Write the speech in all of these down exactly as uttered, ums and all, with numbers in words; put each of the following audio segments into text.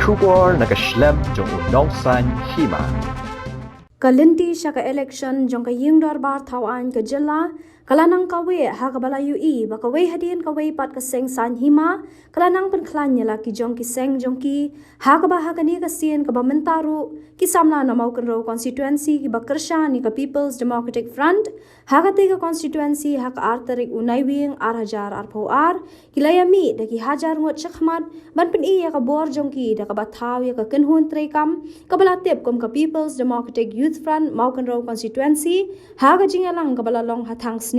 Khubor na ka shlem jong u nongsan hima. Ka lynti sha ka election jong ka ïing dorbar thaw aiñ ka jylla ka la nang kawei ha kaba la ïohi ba kawei hadien kawei pat ka seng san hima ka la nang pynkhlaiñ ïa la ki jong ki seng jong ki, ha kaba ha kane ka sien kaba mynta ruh ki samla na Mawkynrew constituency kiba kyrshan ïa ka People's Democratic Front ha katei ka constituency ha ka ar tarik u Naiwieng ar hajar arphew ar, ki la ïa mih da ki hajar ngut shakhmat ban pyni ïa ka bor jong ki da kaba thaw ïa ka kynhun treikam kaba la tip kum ka People's Democratic Youth Front Mawkynrew constituency ha ka jingïalang kaba la long ha Thangsning.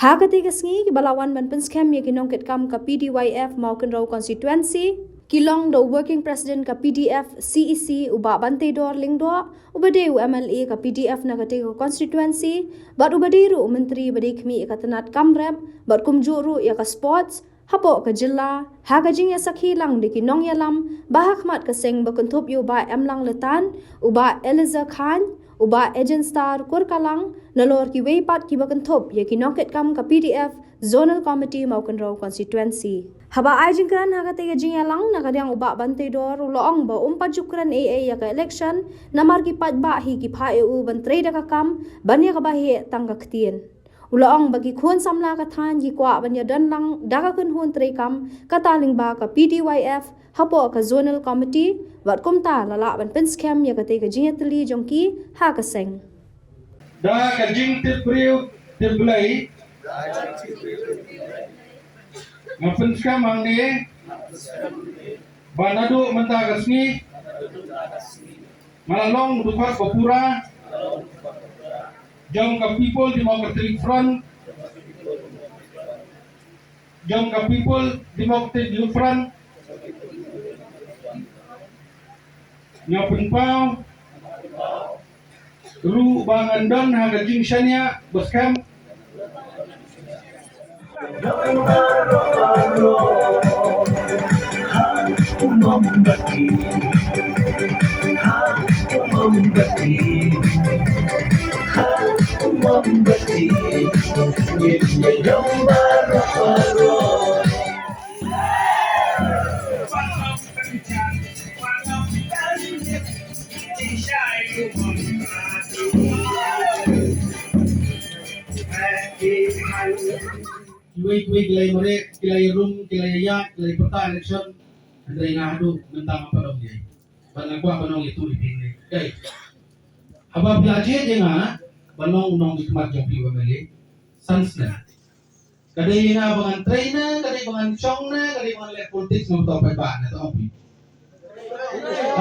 Ha katei ka sngi kiba la wan ban pynskhem ïa ki nongkitkam ka P D Y F Mawkynrew constituency ki long da u working president ka P D F C E C u Bah Banteidor Lyngdoh, uba dei u M L A ka P D F na katei ka constituency, bad uba dei ruh u myntri ba dei khmih ïa ka tnat kam rep bad kumjuh ruh ïa ka sports hapoh ka jylla, ha ka jingïasakhi lang da ki nongïalam ba ha khmat ka seng ba kynthup ïa u Bah Emlang Letan, u Bah Eliza Khan, u Bah Agent Star Kurkalang, nalor kiwei pat kiba kynthup ïa ki nongkitkam ka P D F Zonal Committee Mawkynrew constituency. Haba ai jingkren ha katei ka jingïalang na ka liang u Bah Banteidor u la ong ba um pat ju kren ei ei ïa ka election namar ki paidbah hi ki phah ïa u ban trei da ka kam ban ïa kaba heh tang ka ktien. U la ong ba ki khun samla ka thaiñ ki kwah ban ïadon lang da ka kynhun treikam kata lyngba ka P D Y F hapoh ka Zonal Committee, bad kumta la lah ban pynskhem ïa katei ka jingïatylli jong ki ha ka seng. Da ka jingtip briew tip Blei nga pynskhem hangne ba naduh mynta ka sngi nga la long u dkhot ba pura jong ka People Democratic Front, jong ka People Democratic Youth Front. Nga pynpaw ruh ba ngan don ha ka jingshaniah ba skhem. Kiwei kiwei ki la ïa mareh, ki la ïa rung, ki la ïa ïaid, ki la ïa pyrta election. Hynrei nga haduh mynta nga pat ong ïa, bad nga kwah ban ong ïa tu ïa phi ne. Kaei? Haba phi la jied ïa nga ban long u nongmihkhmat jong phi u M L A, san snem. Ka dei ïa nga ba ngan trei ne, ka dei ba ngan shong ne, ka dei ba ngan leh politics, nga bteng paidbah ne, to ong phi.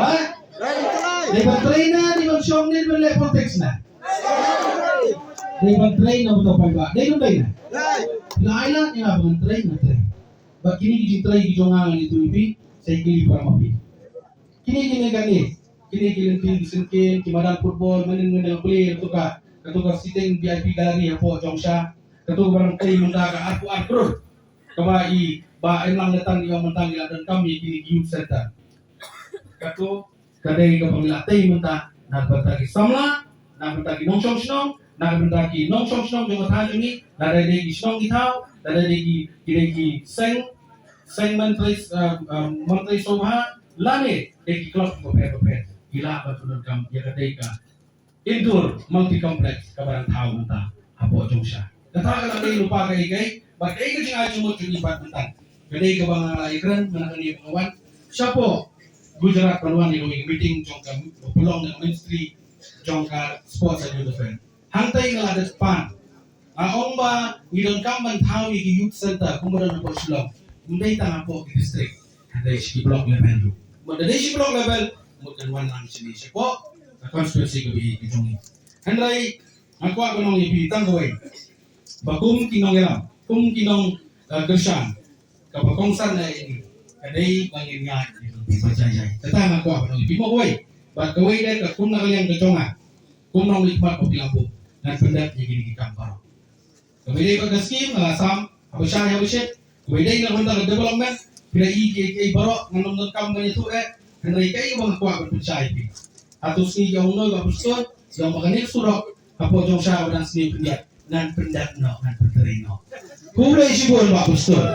Ha? Dei ban trei ne, dei ban shong ne, dei ban leh politics ne? Dei ban trei ne, bteng paidbah. Dei ban trei ne? Phi la ai lad ïa nga ba ngan trei, ngan trei. Bad kine ki jingtrei ki jong nga ngan ïathuh ïa phi, sa ïa kylli para ma phi. Kine kine kane, kine ki lynti ki syngkien, ki madan football, mynnin mynnin pule kato ka, kato ka sitting V I P gallery hapoh Jongsha. Kato kaba dang tei mynta ka arphew ar klur. Kaba i Bah Emlang Letan i ong mynta ngi la donkam ïa kine ki youth center. Kato ka dei kaba ngi la tei mynta na ka bynta ki samla, na ka bynta ki nongshong shnong, na ka bynta ki nongshong shnong jong ka thaiñ jong ngi, lada dei ki shnong ki thaw, lada dei ki, ki dei ki seng, seng myntri, eh, eh, myntri sngewbha, lane dei ki club bapher bapher. Ki lah ban pyndonkam ïa ka dei ka indoor multi complex kaba dang thaw mynta hapoh Jongsha. Kata ka la dei lypa kaei kaei, bad kaei ka jingai jingmut jong ngi pat mynta. Ka dei kaba nga la ïakren mynta kane ba nga wan shapoh Gujarat ban wan ïa kawei ka meeting jong ka, pynlong na ka Ministry jong ka Sports and Youth Affairs. Hangtei nga la dep pan. Nga ong ba ngi donkam ban thaw ïa ki youth center kumba don hapoh Shillong. Ym dei tang hapoh ki district. Hynrei shi ki block level ruh. Mut da dei shi block level, mut kan wan lang shane shapoh ka constituency kaba ïeit ka jong ngi. Hynrei nga kwah ban ong ïa phi tang kawei. Ba kum ki nongïalam, kum ki nong, eh, kyrshan, kaba kongsan ïa ngi, ka dei ba ngin ïaid ïa phi ba jai jai. Kata nga kwah ban ong ïa phi mo kawei. Bad kawei de ka kum na ka liang ka jong nga. Kum nongmihkhmat ba phi la buh, ngan pyndep ïa kine ki kam baroh. Kaba ïadei bad ka skim, nga la sam haba shai haba shit. Kaba ïadei na ka bynta ka development, phi la i kiei kiei baroh, ngan ym donkam ban ïathuh eh. Hynrei kaei kaba nga kwah ban pynshai ïa phi. Hato sngi ki ong noh Bah Prestone, ïa ong ba kane ka surok hapoh Jongsha ba dang sniew khyndiat, ngan pyndep noh, ngan pyntrei noh. Khublei shibun Bah Prestone.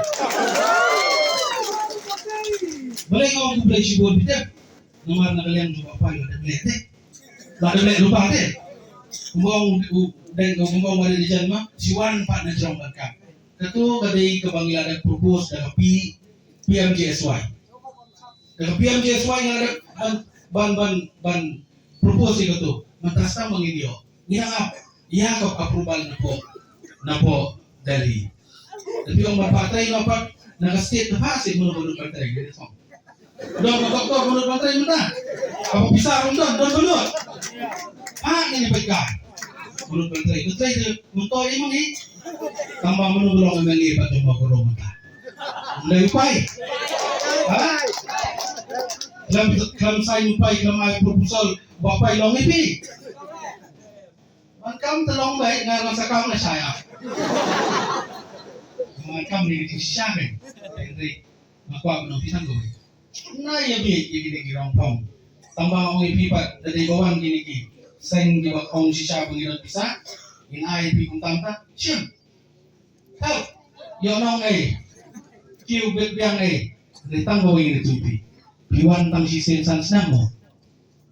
Balei nga ong khublei shibun, phi tip? Namar na ka liang jong u Bah Pai la dep leh te. La dep leh lypa te. Kumba ong u deng, kumba ong u deng jan ma, shi wan pat na jrong ban kam. Kato ka dei kaba ngi la dep propose da ka P, P M G S Y. Da ka P M G S Y ngi la dep ban, ban, ban, ban propose ïa kato. Mynta sdang ba ngin ïoh. Ngi dang ap ïa ka approval na pdeng, na pdeng Delhi. Te phi ong ban pyntrei noh pat na ka state, te phi state mano ba nud pyntrei, ngi ong. Don ka doktor ba nud pyntrei mynta? Kaba pisa ruh don, don ba nud? Ha, ngi peit ka ba nud pyntrei. Pyntrei te mynta ïa ma ngi. Tang ba mano ba long M L A pat jong Mawkyrwat mynta? Ym dei u Pai. Ha? Khlem, khlem sign u Pai, khlem ai proposal, u Bah Pai long M P. Ban kam te long beit, nga ruh sa kam nga shai ap. Ban kam ne ka jingshisha beit. Hynrei nga kwah ban ong ïa phi tang kawei. Nga ïa beit ïa kine ki rong phong. Tang ba nga ong ïa phi pat, da dei ba wan kine ki seng kiba ong shisha ba ngi don pisa, ngin ai ïa phi kumta kumta. Shim. Help. Ïoh nong ei. Kiew beit biang ei. Hynrei tang kawei ngi ïathuh ïa phi. Phi wan tang shisien san snem mo.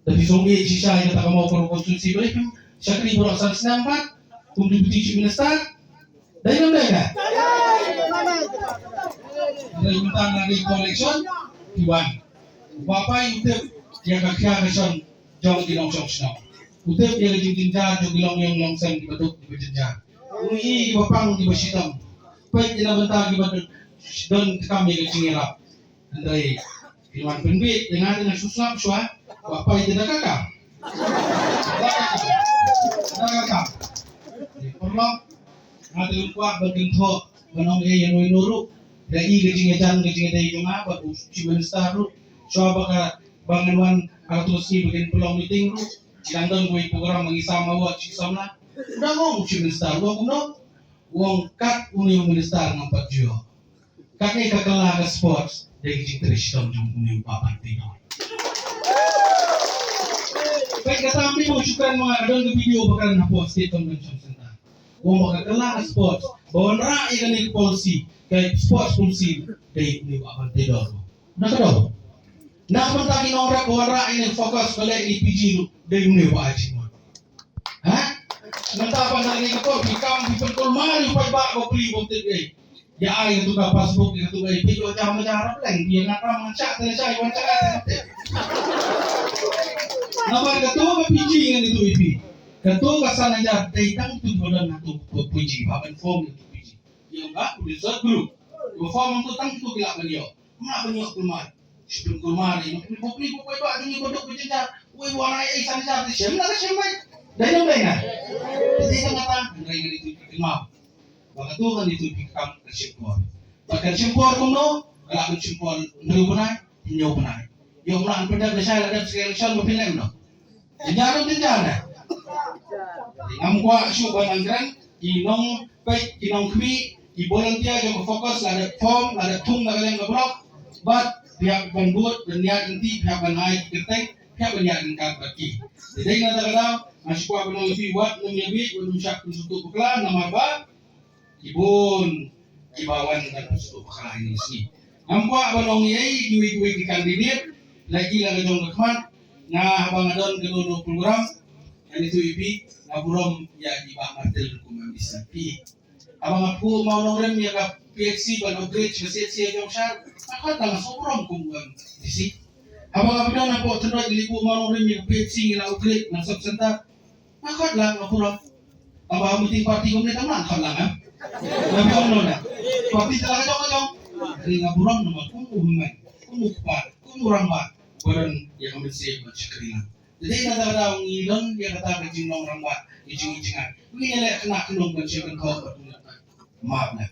Te phi sngewbha shisha ïa kata ka Mawkyrwat constituency, balei phim shakri baroh san snem pat kum Deputy Chief Minister? Dei ne ym dei ne? Dei mynta na ka election phi wan. U Bah Pai u tip ïa ka khia ka shon jong ki nongshong shnong. U tip ïa ka jingjynjar jong ki longïing longsem kiba duk kiba jynjar. U ïohi kiba pang kiba shitom. Peit ïa na bynta kiba don, don kam ïa ka jingïarap. Hynrei phi wan pynbeit ïa nga, te nga shu sngap shuwa, Bah Pai te da ka kam. Da ka kam. Da ka kam. Te paralok, nga te kwah ban kynthoh ban ong ïa ïa no ïa no ruh. Da i ka jingïajan ka jingïadei jong nga bad u Chief Minister ruh. Shuwa ba ka, ba ngan wan ha ka tu ka sngi ba kin pynlong meeting ruh, ki dang don kawei program ba ngi sam award shi samla. U dang ong u Chief Minister, u ong kumno? U ong kat une u minister ngam pat ju ïoh. Katne ka kylla ka sports, dei ka jingtrei shitom jong une u Bah Ban Teidor. Peit kata, ym dei ba u shu kren ma nga, ka don ka video ba kren hapoh State Convention Centre. U ong ba ka kylla ka sports, ba wanrah ïa kane ka policy, ka sports policy, dei une u Bah Ban Teidor. Na ka daw. Na ka bynta ki nongrep ba wanrah ïa kane ka focus, ba leh ïa kane ka P G ruh, dei une u Bah Haji Mot. Ha? Mynta ban da kane ka por phi kam phi pynkulmar ïa u paidbah ba pli ba tip ei. Ïa ai katu ka passbook, ïa katu ei, phi ïoh jam ma jam rap leng, ïa nga ram nga shah te shah, ïa wan shah te te. Namar katu ka P G ngan ïathuh ïa phi. Katu ka san hajar dei tang tu ba don katu ka P G, ba ban form katu P G. Ïa nga u resort group. Ba form tu tang tu ki lah ban ïoh. Nga ban ïoh kulmar. Shu pynkulmar ïa u. Bukli bukli bukli ba jong ngi ba duk ba jynjar. Wei, wan ai ai san jar te shem na ka shem mai. Dei nang dei na. Te dei nang kata, nang dei ngan ïathuh ïa phi kumno. Ba katu ngan ïathuh ïa phi kam ka shim por. Ba kan shim por kumno, ka lah kan shim por hynriew bnai, hynñiew bnai. Ïoh mlan pyndep lashai la dep second election ba phin leh kumno. Jynjar ruh jynjar ne. Ngam kwah shuh ban nang kren, ki nongpeit, ki nongkhmih, ki volunteer jong ka focus la dep form, la dep thung na ka liang ka block. Bad phi hap ban bud, ban ñiad lynti, phi hap ban ai ki kyrteng, phi hap ban ñiad ryngkat bad ki. Te dei na kata ka daw, nga shu kwah ban ong ïa phi wat nym ïa bieit, wat nym shah pynsngewthuh bakla, namar ba ki bun kiba wan ban pynsngewthuh bakla ïa kine ki sngi. Ngam kwah ban ong ei ei kiwei kiwei ki candidate, la ki la ka jong ka khmat, nga haba nga don kano kano program, nga ïathuh ïa phi, nga burom ïa i Bah Martel kum u M D C. Haba nga buh Mawlongrim ïa ka P H C ban upgrade sha ka C H C jong Shar, nga khot la nga sngewburom kum u M D C. Haba nga pyndonkam hapoh Tynroi, ngi la buh Mawlongrim ïa ka P H C, ngi la upgrade, ngi la sub center. Nga khot lang, nga burom. Tang ba ha meeting party kumne tang lang, khot lang, ha? Nga burom noh na. Party te la ka jong ka jong. Hynrei nga burom namar kum u hynmen, kum u kpa, kum u rangbah, ba don ïa ka mynsiem ban shakri lang. Te dei na kata ka daw ngi don ïa kata ka jinglong rangbah, ïa jingïeit jingaiñ. Ngi ïaleh khynnah khynnung ban shim kynthoh bad u map na.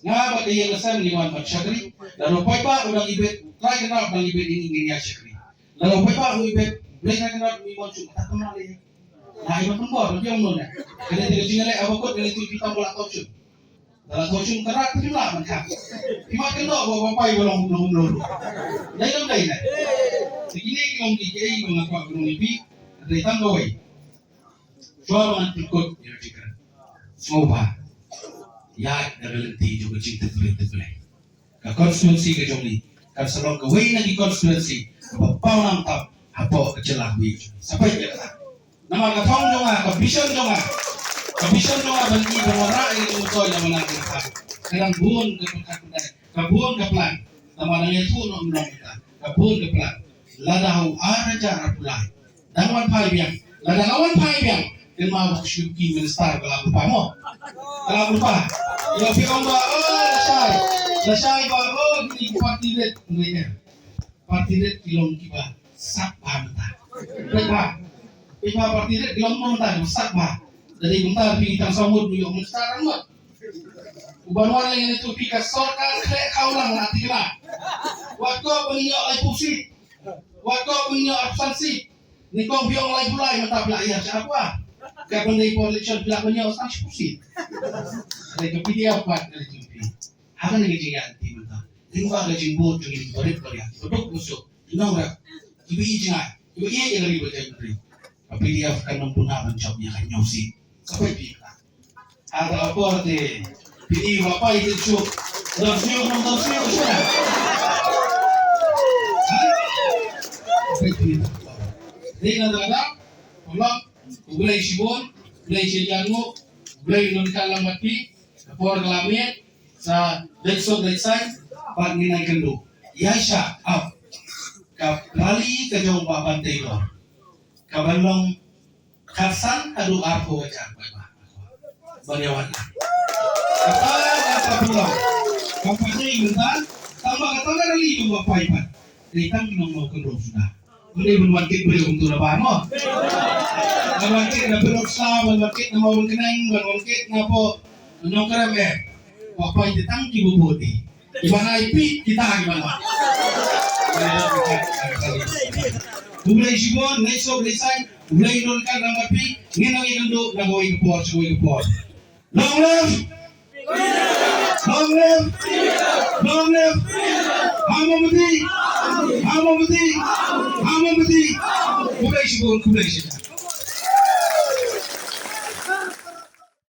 Nga bad ka ïing ka sem ngi wan ban shakri. Lada u paidbah u dang ibit, u Trai Kynrad u dang ibit, ngi ngin ïa shakri. Lada u paidbah u ibit, u Blei Trai Kynrad u ïa mon shuh, kata kam lah lei. Nga ai ban pynbor, ban biang noh ne. Kane te ka jingïaleh haba kut, kane te ki tam ba la top shun. Lada la top shun Kynrad, te kim lah ban khang. Ki mat kyndoh ba, ba Pai ba long, long, long. Dei long dei ne. Te kine ki long ki, ki ei ba nga kwah ban ong ïa phi, dei tang kawei. Shuwa ba ngan pynkut ïa ka jingkren, sngewbha ïaid da ka lynti jong ka jingtip briew tip Blei. Ka constituency ka jong ngi, Kan sa long kawei na ki constituency kaba paw nam tam hapoh ka jylla kawei. Sa peit ïa kata. Namar ka thong jong nga, ka vision jong nga, ka vision jong nga ban ïa ban wanrah ïa ka jingmyntoi na bynta ka jylla. Ka dang bun ka pyrkhat pyrkhat, ka bun ka plan. Namar nga ïathuh noh mynta, ka bun ka plan. Lada ha u ar hajar arphew lai dang wan phai biang, lada la wan phai biang, kynmaw ba ka shu ki minister ka la blupa mo. Ka la blupa. Ïa phi ong ba, oh, lashai. Lashai ba, oh, kine ki party rit. Party rit ki long kiba sah bha mynta. Peit bha. Peit bha, party rit ki long mo mynta kiba sah bha. Dei mynta phi tang saw ngut ïoh minister ngut. U ban wan lei ngi tu phi ka sorkar khleh khaw lang na tikna. Wat ko ban ïoh laiphew seat. Wat ko ban ïoh arphew san seat. Nyngkong phi ong laiphew lai mynta phi la ïa sha arphew. Ka ban dei por election phi la ban ïoh san shiphew seat. Dei ka P D F pat ka la jingphi. Ha kane ka jingïaid lynti mynta. Lyngba ka jingbud jong ngi ki barit baria, ki baduk basuk, ki nongrep, kiba ïeit jngai, kiba ïeit ïa ka ri bad ka jaitbynriew. Ka P D F kan ym puna ban jop ïa ka hynñiew seat. Sa peit phi kata. Ha kata ka por te phi i ba pai te shu don shu, don shu shu na. Ha? Sa peit phi kata. Dei na kata, paralok, U Blei shibun, U Blei shi hajar nguh, U Blei un don ryngkat lang bad phi. Ka por ka la miet, sa leit suk leit saiñ, bad ngin ïakynduh. Ïaishah ap ka rally ka jong Bah Ban Taylor. Ka ban long khatsan haduh arphew hajar paidbah. Ban ïa wan. Kata kata pulong. Kam pat dei mynta, tang ba kata ka rally jong Bah Pai pat. Dei tang ki nongmawkhynroo suda. Ym dei ban wan kit briew kumtu na bar mo. Ban wan kit na Pyrthok Sla, ban wan kit na Mawryngkneng, ban wan kit na poh Nongkrem eh. Bah Pai te tang kiba vote. Kiba nai pit kita kiba nai. U Blei shibun, leit suk leit saiñ, U Blei un don ryngkat lang bad phi, ngin nang ïakynduh na kawei ka por sha kawei ka por. Long live! Long live! Long live! Ha Mombati! Ha Mombati! Ha Mombati! Khublei shibun, khublei shibun.